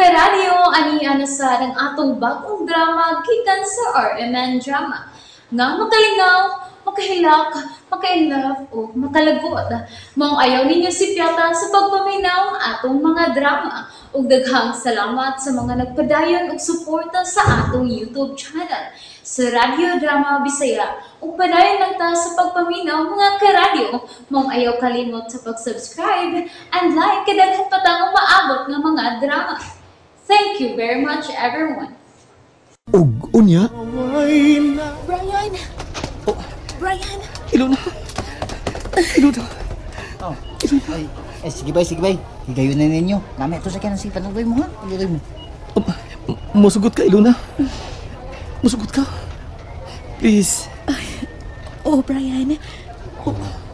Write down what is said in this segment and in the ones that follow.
Karadyo, ani ana sa ang atong bagong drama gikan sa RMN Drama nga makalingaw, makahilak, maka-inlove o makalagot. Maong ayaw ninyo sipyata sa pagpaminaw atong mga drama. Ug daghang salamat sa mga nagpadayon og suporta sa atong YouTube channel sa Radyo Drama Bisaya. Ug padayon lang ta sa pagpaminaw, mga karadyo. Maong ayaw kalimot sa pag-subscribe and like kay daghan pa tang umaabot nga mga drama. Thank you very much, everyone. Ug unya, Brian! Brian! Ilona. Ilona. Oh. Ay, ay, sige bay, sige bay. Higayon na ninyo. Nami ito sa kanan, sige, panuloy mo ha. Panuloy mo. Musugot ka, Ilona. Musugot ka. Please. Oh, Brian.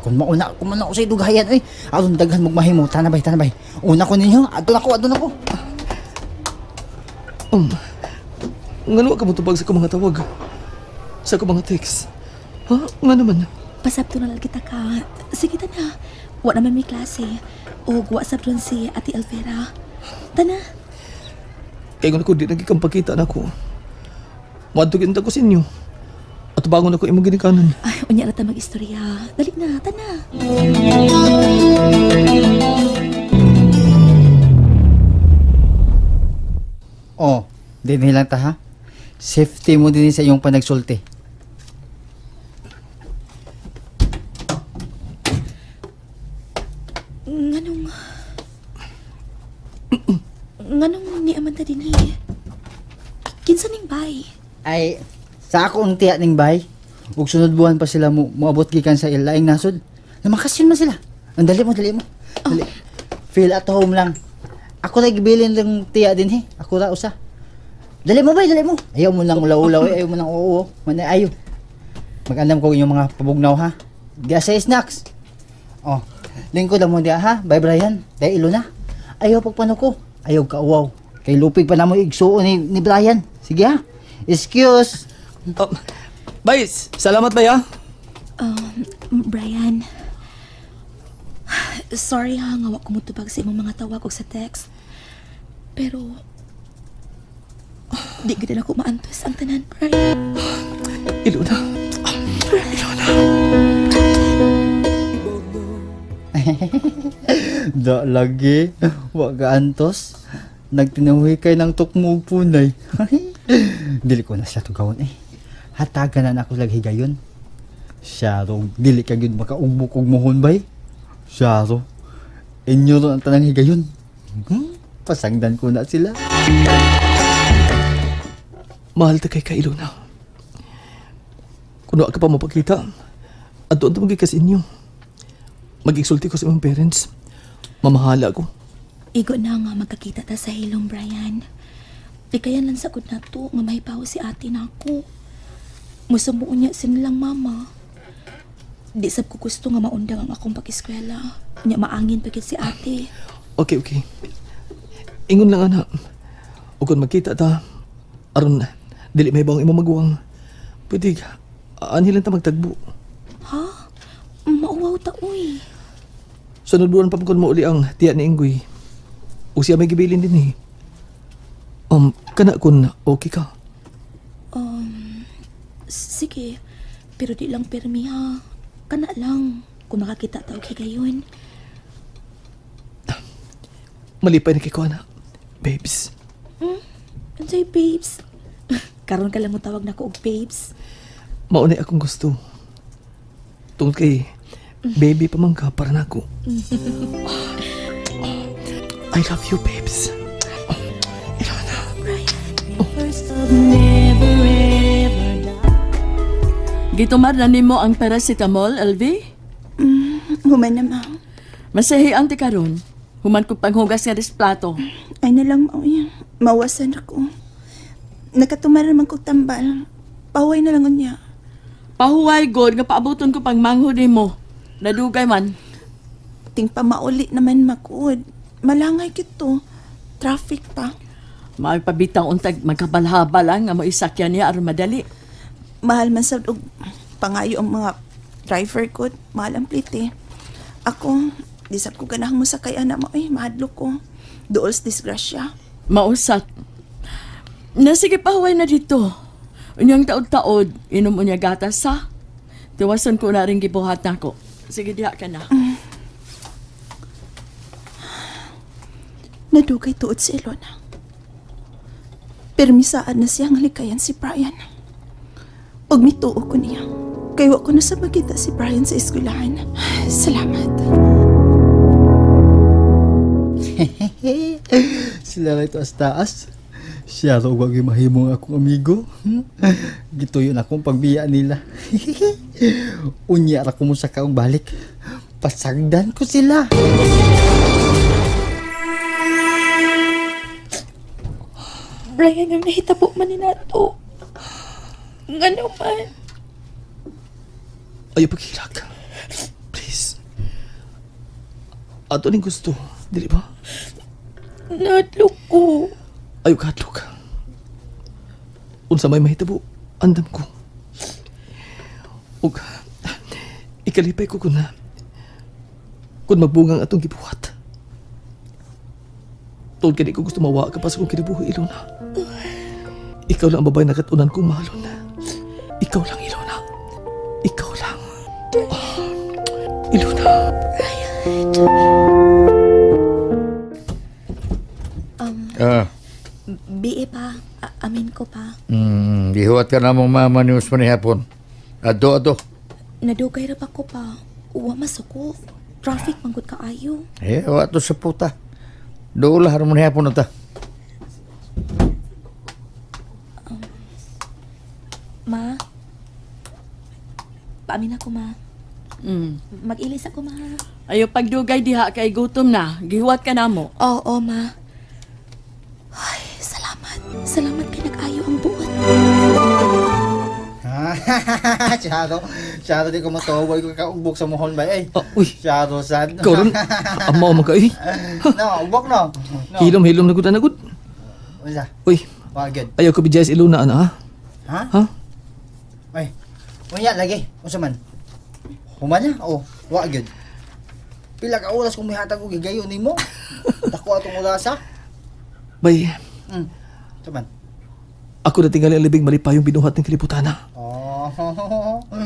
Kung mauna, kung mauna ko sa idugayan, oy. Aron daghan mo mahimo. Tanabay, tanabay. Una ko ninyo. Adto na ko, adto na ko. Ngano ka mo tubag sa akong mga tawag? Sa akong mga text? Ha? Nga naman? Pasabto na lang kita ka. Sige, tana. Wa naman may klase. O, wa sabton si Ate Elvira. Tana. Kay kung ako di nagikang pagkita na ako. Muadto gyud ko sa inyo. At bangon ako imong ginikanan. Ay, unya na ta mag-istorya. Dali na, tana. Oh, dinhi lang ta ha. Safety mo din sa iyong panagsulti. Nganong... Nganong ni Amanda dinhi? Kinsa ning bay? Ay, sa ako ang tiya ning bay. Ug sunod buwan pa sila mo moabot gikan sa ilaing nasod. Namakasyon man sila. Ang dali mo, dali mo. Dali. Feel at home lang. Ako ra gibilin lang tiya din he. Ako ra usa. Dali mo bay, dali mo. Ayaw mo lang ulaw-ulaw, eh. Ayaw mo lang oo. Manay ayo. Mag-andam ko inyong mga pabugnaw ha. Diya sa snacks. Oh, lingkod lang mo diya ha. Bye Brian. Dahil ilo na. Ayaw pagpano ko. Ayaw kauwaw. Kay lupig pa na mo igsuon ni Brian. Sige ha. Excuse. Oh, bye. Salamat bay ha. Brian. Sorry ha, nga wa ko motubag sa imong mga tawag og sa text. Pero di gid na ako maantos ang tanan, Brian. Ilona. Ilona. Da lagi. Wa ka antos. Nagtinuhi kay ng tukmog punay. Dili ko na siya tugawon eh. Hatagan na ako lag higayon. Siya ro, dili ka gyud makaubok og muhon bay. Siya ro. Inyo ro ang tanang higayon. Pasangdan ko na sila. Mahal ta kay ka, Ilona. Kuno ka pa mapakita, adto adto magigkas inyo. Mag-exulti ko sa imong parents. Mamahala ko. Igo na nga magkakita ta sa hilong, Brian. Di kaya lang sagod na to nga mahipaw si ate na ako. Musubuon niya sinilang mama. Di sab ko gusto nga maundang ang akong pag-eskwela. Nya maangin pa si ate. Okay, okay. Ingon lang ana. O kung magkita ta, aron dili may bawang imong maguwang. Pwede, anhi lang ta magtagbo. Ha? Mauwaw ta, uy. Sunod buwan pa kung mauli ang tiya ni Inggoy. O siya may gibilin din eh. Kana kun okay ka? Sige, pero di lang permi ha. Kana lang, kung makakita ta og higayon. Malipay na kay ko, ana. Babes. Unsay babes? Karon ka lang mo tawag nako og babes. Maunay akong gusto. Tungod kay baby pa man ka para nako. I love you, babes. Ilona. Gitumar na nimo ang paracetamol, LV? Human na, ma. Masahi ang tikaron. Human ko panghugas nga displato. Ay na lang, ma. Uy. Mawasan ako. Nakatumar naman kog tambal. Pahuway na lang unya. Pahuway, God, nga paabuton ko pang manghod nimo. Nadugay man. Ting pa mauli naman, makod. Malangay kito. Traffic pa. Maay pabitang untag magkabalhabal lang nga moisakyan niya aron madali. Mahal man sad og pangayo ang mga driver ko. Mahal ang plite. Ako, di sad ko ganahang mosakay ana mo. Ay, mahadlok ko. Duol sa disgrasya. Mausat. Nasige pahuway na dito. Unyang taod-taod, inom unya gatas ha. Tiwason ko na rin gibuhat nako. Sige, diha ka na. Nadugay tuod si Ilona. Permisaan na siyang likayan si Brian. Ug mituo ko niya. Kay wa ko na sa makita si Brian sa eskwelahan. Salamat. Sila na ito as taas. Siya raw wag mahimo ang akong amigo. Gituyo na akong pagbiya nila. Unya ra ko mo sa kaong balik. Pasagdan ko sila. Brian, ang nahitabo man ni nato. Nga naman. Ayaw paghilak. Please. Ato ning gusto, dili ba? Nadlok ko. Ayaw kahadlok. Unsa may mahitabo, andam ko. Ug ikalipay ko kun na kun magbungang atong gibuhat. Tungod kay di ko gusto mawa ka pa sa kong kinabuhi, Ilona. Ikaw lang ang babae na katunan kong mahalon. Ikaw lang, Ilona. Ikaw lang. Oh, Ilona. Bie pa. Amin ko pa. Gihuwat ka na mong mama ni Usman ni hapon. Ado, ado. Nadugay ra pa ko pa. Uwa masuko. Traffic manggod kaayo. Eh, wa to sa puta. Dool haron mo ni hapon na ta. Ma? Paamin ako, ma. Mag-ilis ako, ma. Ayaw pagdugay diha kay gutom na. Gihuwat ka na mo. Oo, ma. Ay, salamat. Salamat kay nag-ayo ang buot. Siyado. Siyado di ko matuwa. Ko kaugbok sa muhon ba eh. Ah, uy. Siyado sad. Ikaw ron, amaw man ka eh. No, ugbok no. No. Hilom-hilom na gud na gud. Unsa? Uy, Wa gyud. ayaw ko bijay sa Ilona ana ha. Ha? Ha? Ay. Unya lagi. Unsa man? Human niya? Oh, wa gyud. Pila ka oras kung mihatag og higayon nimo? Dako atong orasa. Bay, Unsa man? ako na tingali ang libing malipayong binuhat ng kalibutan na. Oh.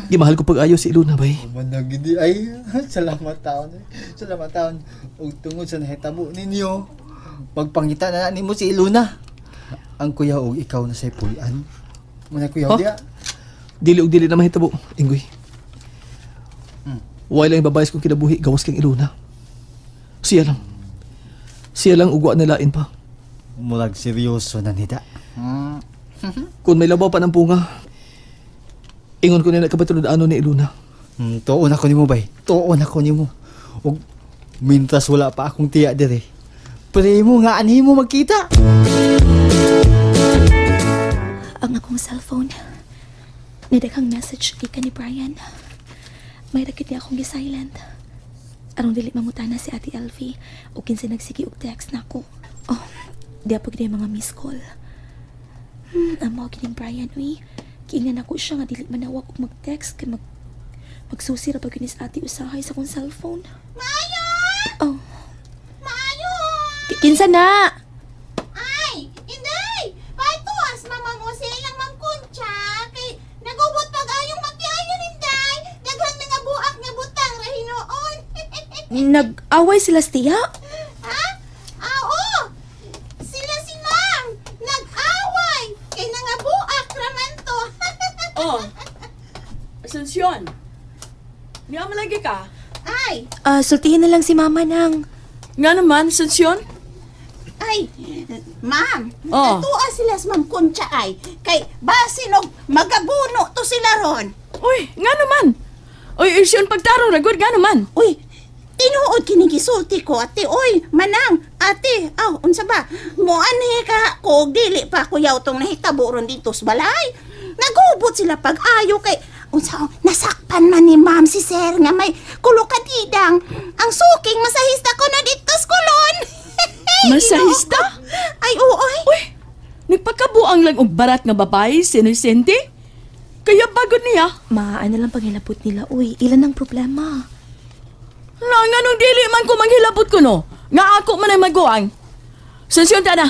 Gimahal ko pag-ayo si Ilona, bay. Human na gid ay. Salamat taon. Salamat taon. Og tungod sa nahitabo ninyo, pagpangita na nimo si Ilona. Ang kuya og ikaw na say puy-an. Muna kuya Huh? diya. Dili og dili na mahitabo, Inggoy. Way lang babae kong kinabuhi, gawas kang Ilona. Siya lang. Siya lang ugwa na lain pa. Murag seryoso na nida. Kung may labaw pa ng punga, ingon ko na nakapatulad ano ni Ilona. Tuon ako nimo bay. Tuon ako nimo. Og mintas wala pa akong tiya dire. Pre mo nga anhi mo magkita. Ang akong cellphone. Nidaghang message gikan ni Brian. May rakit niya akong gi-silent. Aron dili mangutana si Ate Elvie o kinsa nagsige og text nako. Oh, di pa gid mga miss call. Amo kining Brian uy. Kiingnan ako siya nga dili manawag og mag-text kay magsusi ra pa gyud ni sa ate usahay sa akong cellphone. Maayo! Oh, Maayo! kinsa na? Ay, inday! Paituas, mama mo sa ilang mangkuntsa. Kay nagubot pag ayong matiayon, inday. Daghang nangabuak nga butang ra hinuon. Nag-away sila sa tiya? Ha? Ah, oo! Sila si ma'am! Nag-away! Kay nangabuak raman to. Oh. Asunsyon. Niya malagi ka? Ay, Sultihin na lang si mama nang. Nga naman, Asunsyon. ay, ma'am, Oh. Natuwa sila sa ma'am Concha ay. Kay basin og magabuno to sila ron. Uy, nga naman. Uy, Isyon, pagtarong ragod, nga naman. Uy, tinuod kini gisulti ko ate. Uy, manang, ate, aw, unsa ba? Moanhi ka ko dili pa ko yaw tong nahitabo ron dito sa balay. Nagubot sila pag-ayo kay unsa nasakpan man ni ma'am si sir nga may kulokadidang. Ang suking masahista ko na dito sa kulon. Masahista? Ay, oo, ay. Uy, nagpakabuang lang og barat nga babae, si Inosente. Kaya bagod niya. Maano lang panghilabot nila, uy. Ilan ang problema? Na, nga nung dili man ko manghilabot ko no. Nga ako man ay maguang. Asunsyon ta na.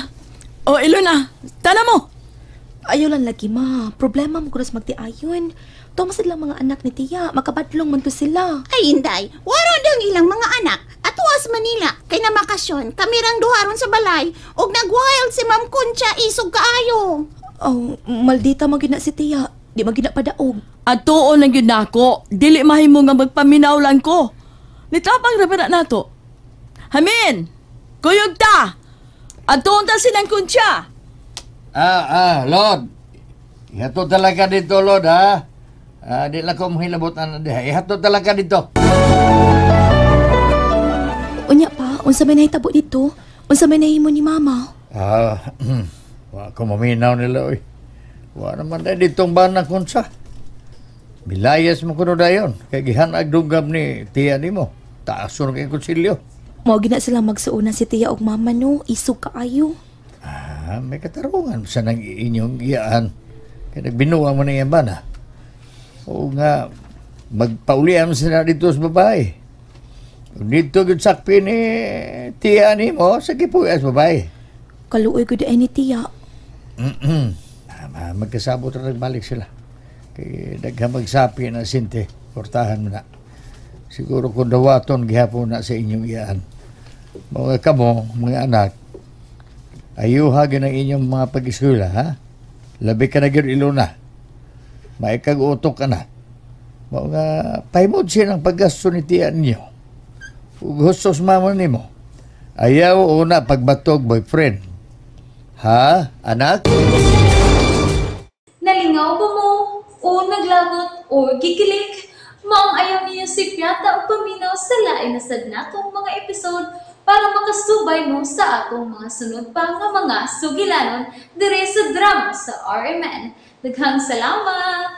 O, Ilona, tana mo. Ayaw lang lagi, ma. Problema mo kuras magtiayon. Tumasad lang mga anak ni tiya. Makabadlong man to sila. Ay, inday, waron ang ilang mga anak. Atuas Manila, kay namakasyon, kami rang duharon sa balay, og nag-wild si Ma'am Concha isog kaayo. Oh, maldita man gyud na si tiya. Di man gyud na padaog. At tuon lang yun nako, dili mahimo nga magpaminaw lang ko. Nitapang ra ba na nato? Hamin! Kuyog ta! At tuon ta silang kunsya! Lord. Ihatod talaga dito, Lord, ha? Ah, di lang ko mahilabot na diha. Ihatod talaga dito. Unya pa, unsa may nahitabo dito? Unsa may nahimo ni mama? Wa ko maminaw nila, oy. Wa naman dahil ditong banang kunsa. Bilayas mo kuno dayon. Kay gihanag dugam ni tiya nimo. Taason kay konsilyo. Mao gina sila magsuuna si tiya og mama no, isog kaayo. May katarungan sa nang inyong iyaan. Kaya nagbinuwa mo na iyang bana. O nga, magpaulian mo sila dito sa babae. Kung dito gyud sakpi ni tiya nimo, sa gipuya sa babae. Kaluoy gud ay ni tiya. Magkasabot ra nagbalik sila. Kay daghang magsapi na sinte, portahan mo na. Siguro kung dawaton gihapon na sa inyong iyaan. Mga kamo, mga anak, ayuha gyud ang inyong mga pag-eskwela, ha? Labi ka na gyud Ilona. Maikag utok ka na. Mao nga pahimod siya ng paggasto ni tiya ninyo. Ug hustos mama nimo. Ayaw una pagbatog boyfriend. Ha, anak? Nalingaw ba mo? O naglagot o gikilig? Maong ayaw niyo si Piata o paminaw sa lain na sad natong mga episode para makasubay mo sa atong mga sunod pa nga mga sugilanon dire sa drama sa RMN. Daghang salamat!